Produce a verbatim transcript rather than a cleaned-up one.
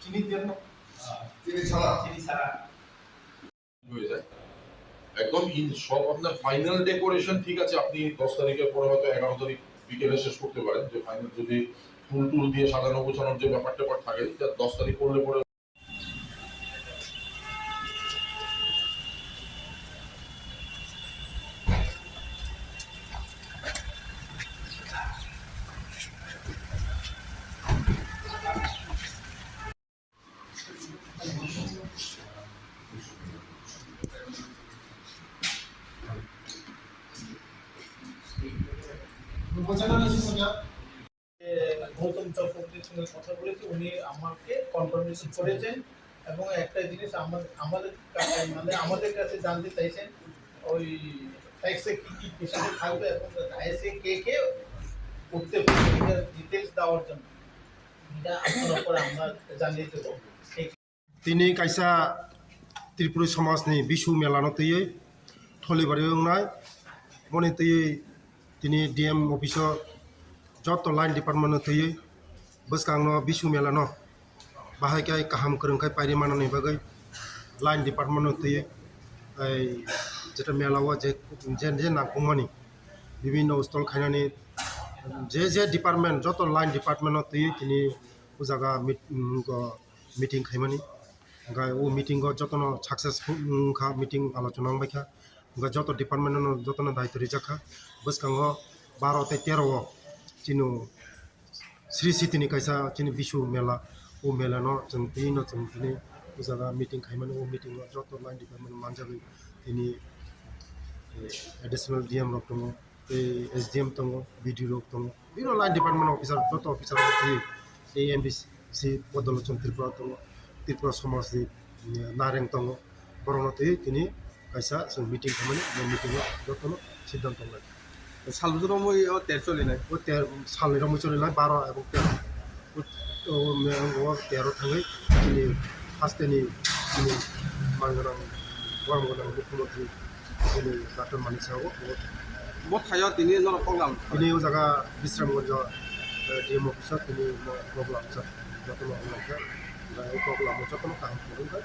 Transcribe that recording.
চিনি দেন না? চিনি ছাড়া। চিনি ছাড়া। হয়ে যায়। একদম ইন সব আপনার ফাইনাল ডেকোরেশন ঠিক আছে, আপনি দশ তারিখের পরে হয়তো এগারো তারিখ বিকেলে শেষ করতে পারেন, যে ফাইনাল যদি ফুল টুল দিয়ে সাজানো গোছানোর যে ব্যাপার ট্যাপার থাকে, যা দশ তারিখ করলে পরে গৌতম চক্রবর্তীর সঙ্গে কথা বলেছি, উনি আমাকে কনফার্মেশন করেছেন এবং একটা জিনিস আমার, আমাদের কাছে, মানে, আমাদের কাছে জানতে চাইছেন ওই ট্যাক্সে কি কি বিষয় থাকবে এবং ট্যাক্সে কে কে উঠতে পারবে, এটা ডিটেলস দেওয়ার জন্য। এটা আপনার উপরে আমরা জানিয়ে দেবো। Tini kaisa Tripuri somajni Bisu melano twiwi Tholibari wngnai, boni twiwi tini D M office o joto line department no twiwi bwskangno Bisu melano bahai khe kaham kwrwng khe pairi manani bagwi line department no twiwi, ei, jeta mela o je, je, je nangkukmani bibinno stall khainani je, je department, joto line department no twiwi tini o jaga meet-, mm, go meeting khaimani. Hwnkhe o meeting o jotono successful wngkha, meeting alochona wngbaikha. Hwnkhe joto department no jotono daitw rijak kha. Bwskango baro tei tero o chini Sri Sitini kaisa chini Bisu mela, o mela no chwng tini no chwng tini o jaga meeting khaimani, o meeting o joto line department manjagwi tini, eh, additional D M rok tongo. Tei S D M tongo, B D O rok tongo, bini line department officer, joto officer rok twi, tei M D C bodol chwng Tripura tongo, Tripura somajni, mm, nareng tongo, borokno twi tini kaisa chwng meeting khaimani, bo meeting o jotono siddhanto lai. Sal bwswk romwi o ter cholinai? O ter, salni romwi cholinai baro ebong tero. O, o, o tero thangwi chini hasteni chini man gwnang, borom gwnang mukhyamantri chini Doctor Manik Saha o. Bo thaio tini norok koklam. Tini o jaga Bisramganj, eh, D M office o tini no koklam cha, jotono koklam cha. Bai o koklam o jotono kaham kwrwng bai.